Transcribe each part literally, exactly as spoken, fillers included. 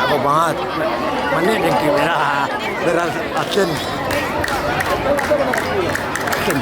Banget. Manih dengki merah. Beras asin. Asin.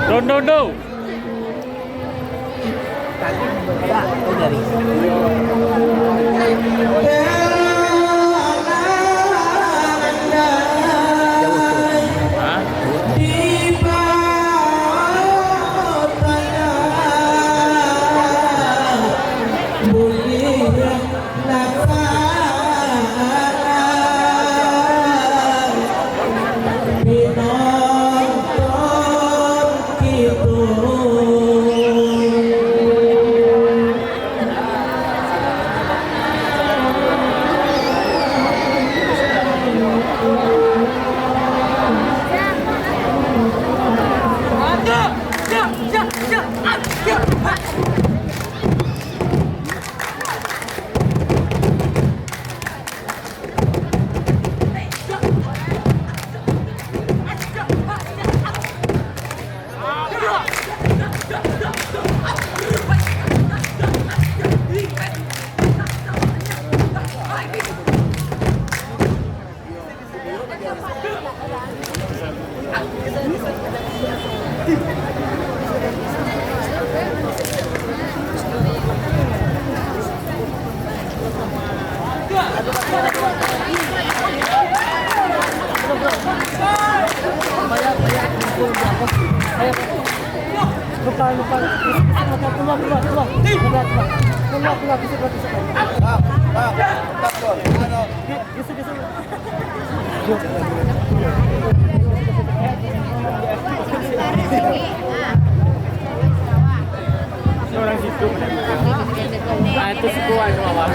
Don, don, don. Keluar, keluar, keluar. Keluar, keluar, keluar. Keluar, keluar, keluar. Geser, geser. Orang situ. Ah, itu suku aja, Mama.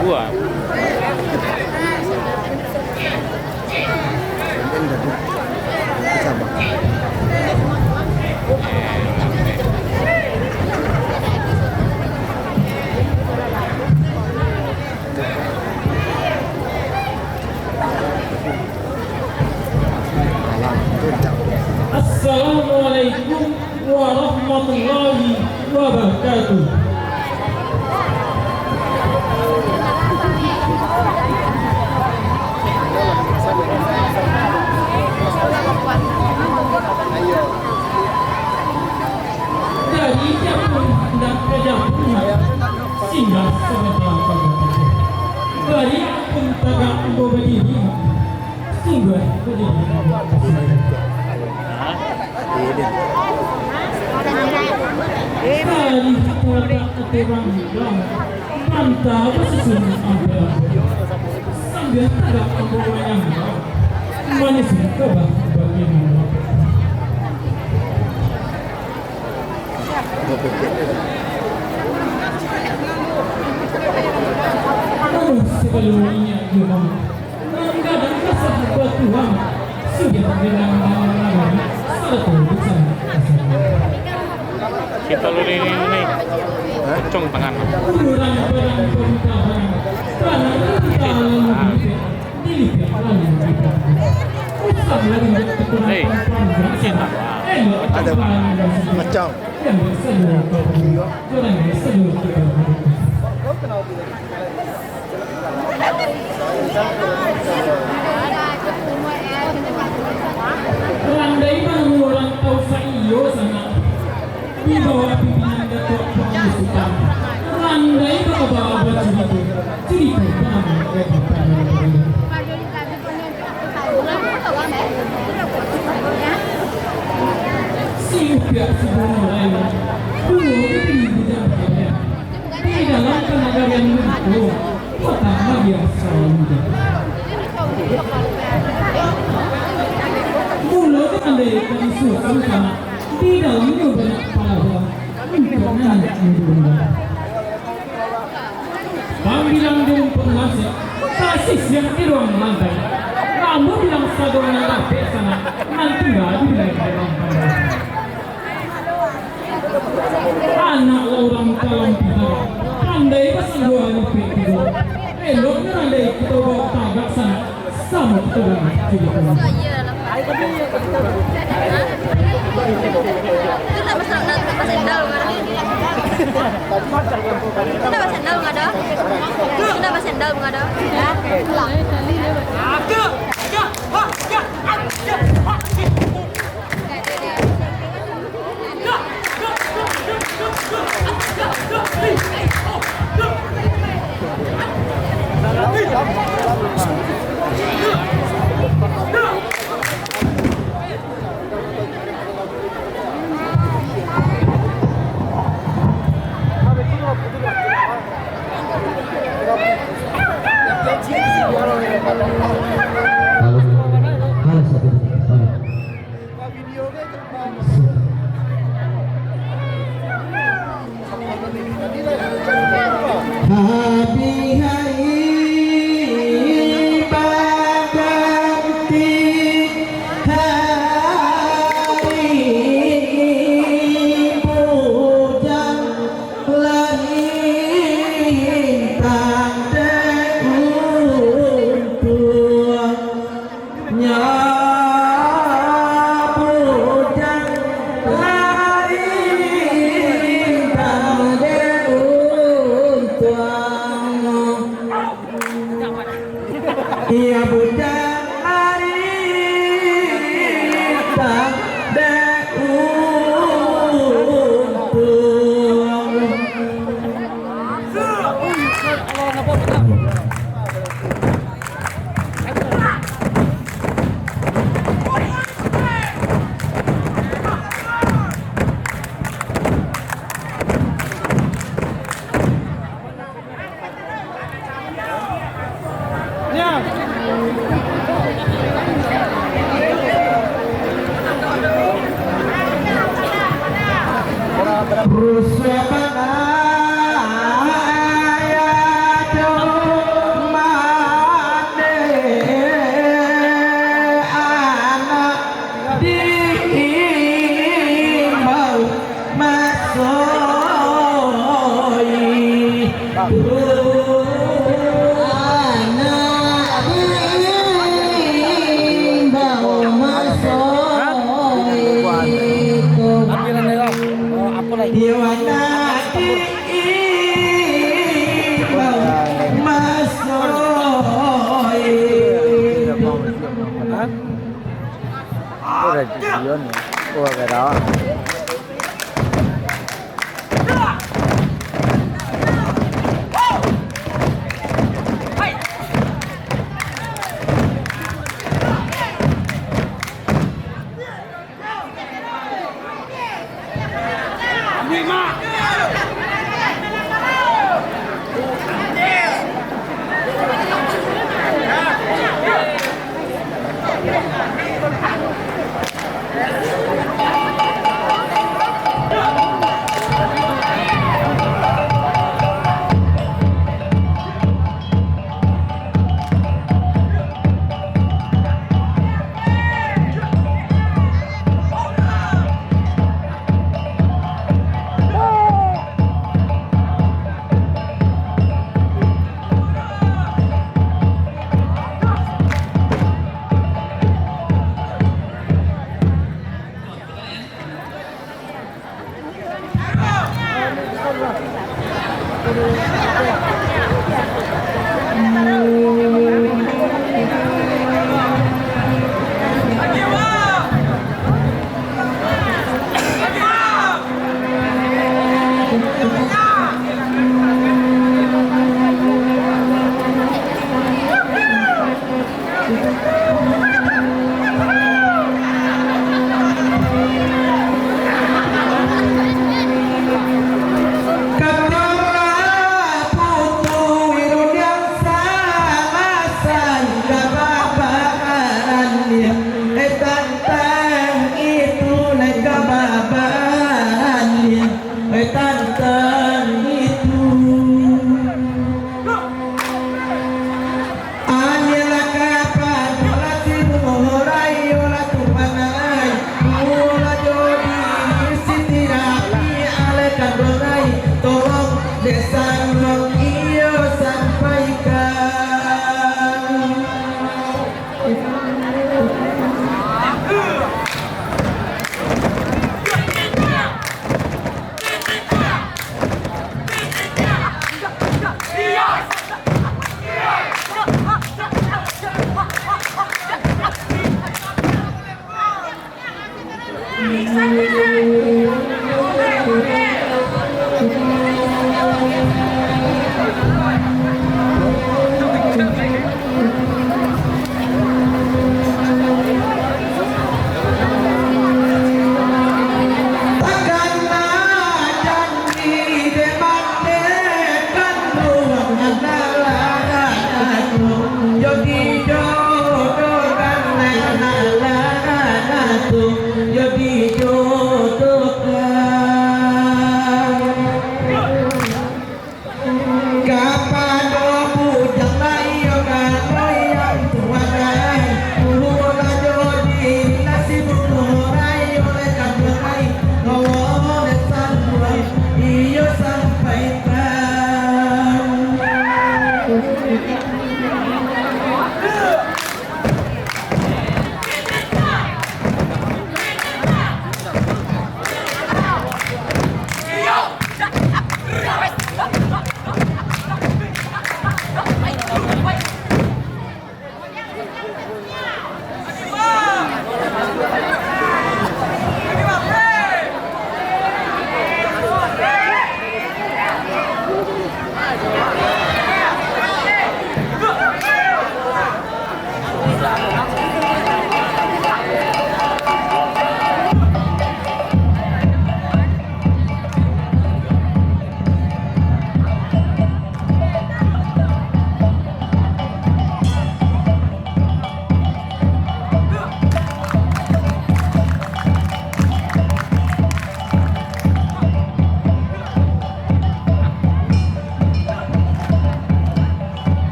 Buah. Assalamualaikum warahmatullahi wabarakatuh. Dari Japun hendak ka Japun, singgah sabanta ka Japun. Dari Japun tagak ambo badiri, sungguah badiri ambo. Dari tagak ati ranggang, ranta basusun ampek-ampek. Sambilan tagak ambo manyambah, manyusun kabah bagian ambo. Aduh, sabalun inyo juo, nan gadang kasah batuang, sudah bilang malam-malam, sarato bicara kasar. Kita luni ni, ni. Kencang tangan. Urang barang babuta barang, barang babuta lalu dilipek, dilipek lalu dilipek. Usah lari. Hei, kita. Elok. Ada. Macam. Yang biasa dulu kau. Orang biasa dulu kau. Randai manunggu urang tau saiyo sanak, di bawah pimpinan Datuak Pangestu Sutan. Randai babawa bacurito, curito banamo. Si Upiak Subono Layo, duo di bujang. Di dalam kanagarian Minangkabau, kota Madia Sawamuja. Mulo di Mandai ka disusun sanak, di dalamnyo banyak pahlawan, untuak niniak mudo mudo. Pambilang di rumpun lasek, tasisiah di ruang lantai. Namun bilang sadonya dapek sanak, nan tingga di bilang dalam pandai. Anak lah urang talam pintar, pandai basanggua lipek tigo. Eloknyo randai kito bawa tagak sanak, samo kito danga curito. Itu nak pasang, nak pasang sendal, Bang. Itu nak pasang sendal, Bang, ada? Itu nak pasang sendal, Bang, ada? Ya. Halo. Halo, satu. Rusuah bana ayah tu mande anak diimbau masoi. Anak diimbau masoi tu. Iyo anak diimbau masoi.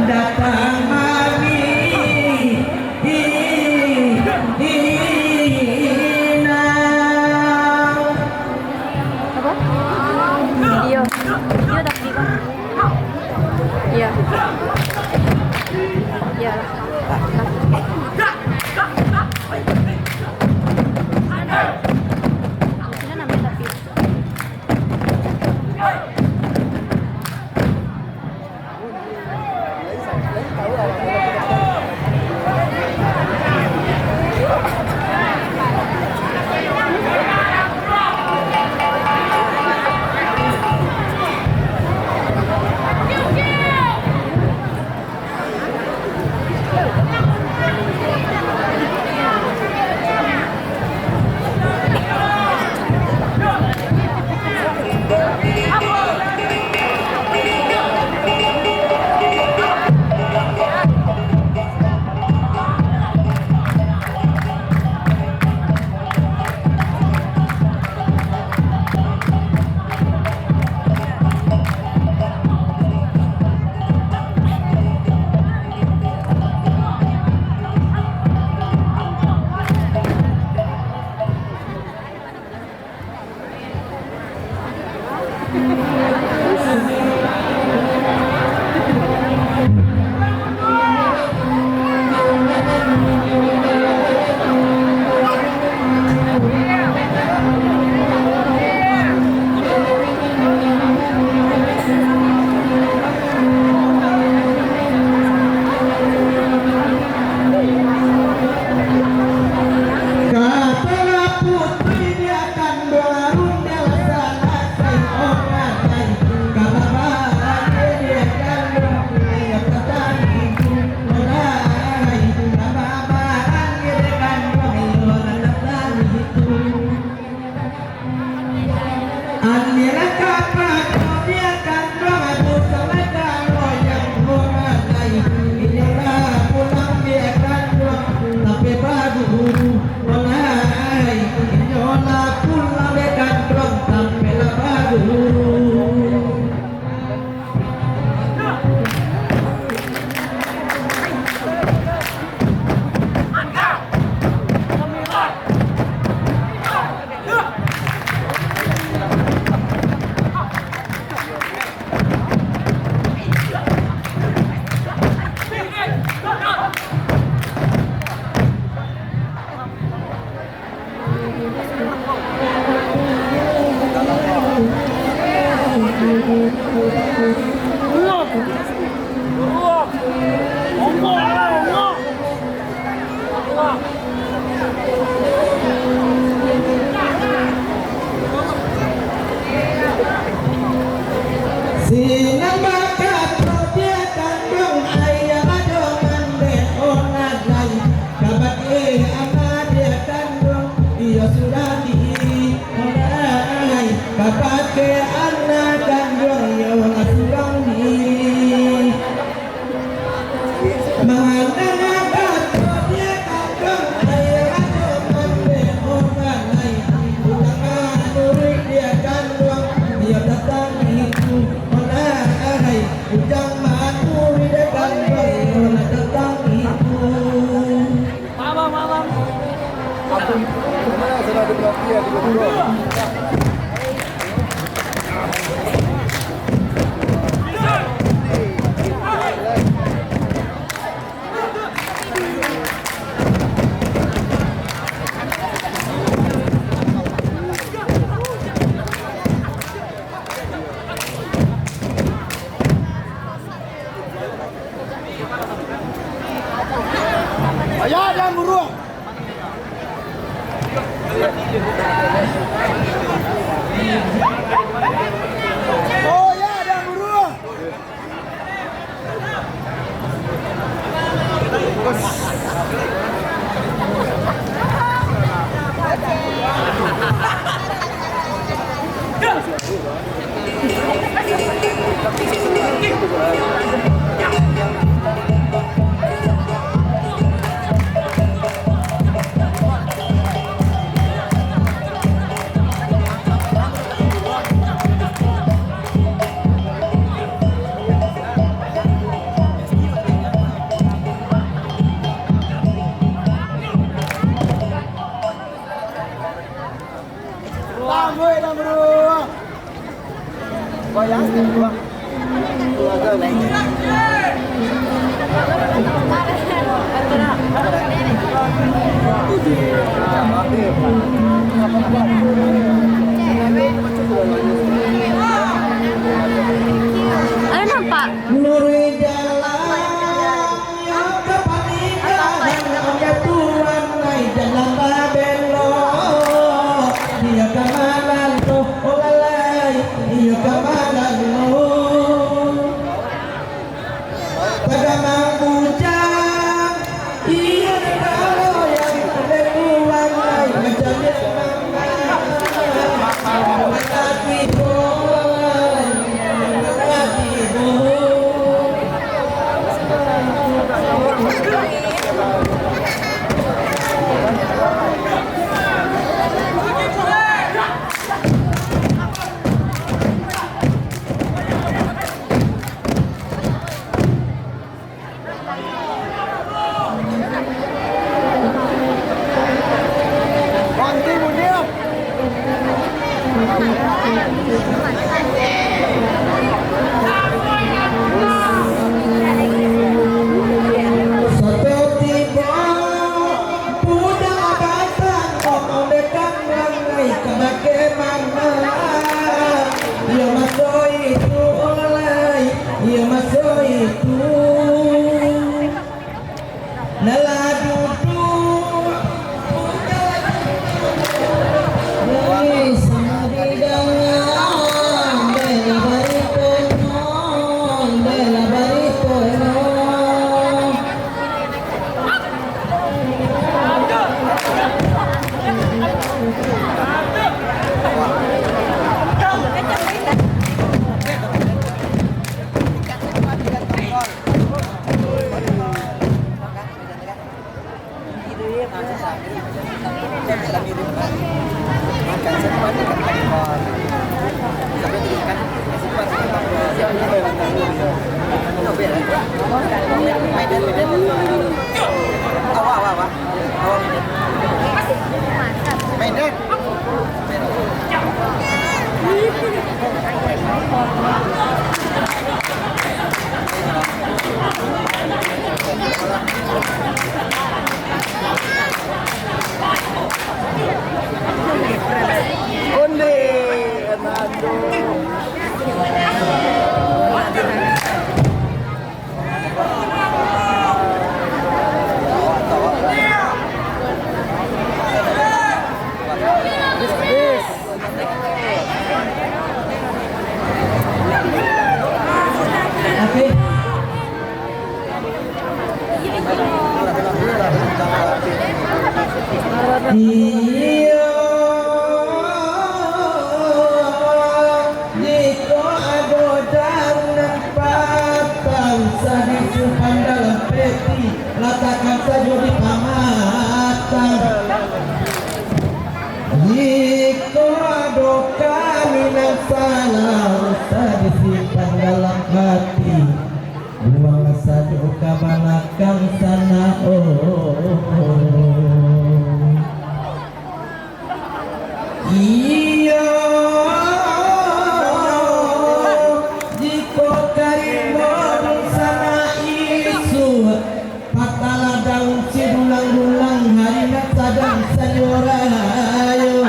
Datang mami, inang. Apa? Iyo. Iyo, tapi, Bang. Iyo. Iyolah. Sini namanya tapi. Sinan bakato dia kanduang, ayah rajo mandeh onat lai, kabake anak dia kanduang, iyo surang diri, onai, kabake anak kanduang, iyo lah surang diri. Mandanga kato dia kanduang, ayah rajo mandeh onat lai, utang manuruik dia kanduang, iyo datang itu, onai. Ujang matu di depan baru datang itu. Mamang, mamang. Ampun, mana sudah diperhatian di bawah? Ayah, jangan buruh. Oh, ya, jangan buruh. Ayo nampak. Lurih jalan ka panikahan, ambiak tuan naiak jalan babelok. Iyo ka ma nan tu, oh lalai, iyo ka ma nan tu. Tagamang bujang, iyo nan ka lo yang ka tuan naiak macam biaso. Sato tibo budak batang, kok ondeh ka mangai ka bagaimana? Iyo maso itu, oh lai, iyo maso itu. Nan lah duduak, eh, samo didangan, bela baritonyo, bela baritonyo. Onde, Hernando. Iyo, jikok ado daun nan patang, usah disimpan dalam peti, latakkan sajo di pamatang. Jikok ado kami nan salah, usah disimpan dalam ati. Buang sajo ka balakang sana, oh. Iyo, jikok ka rimbo dunsanak isuak, patahlah daun sidulang-dulang, hari nan sadang sanyo rayo.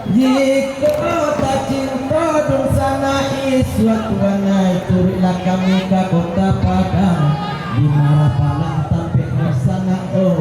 Jikok tacinto dunsanak isuak, tuanai, turuiklah kami ka Kota Padang, di Marapalang tampek dunsanak, oh.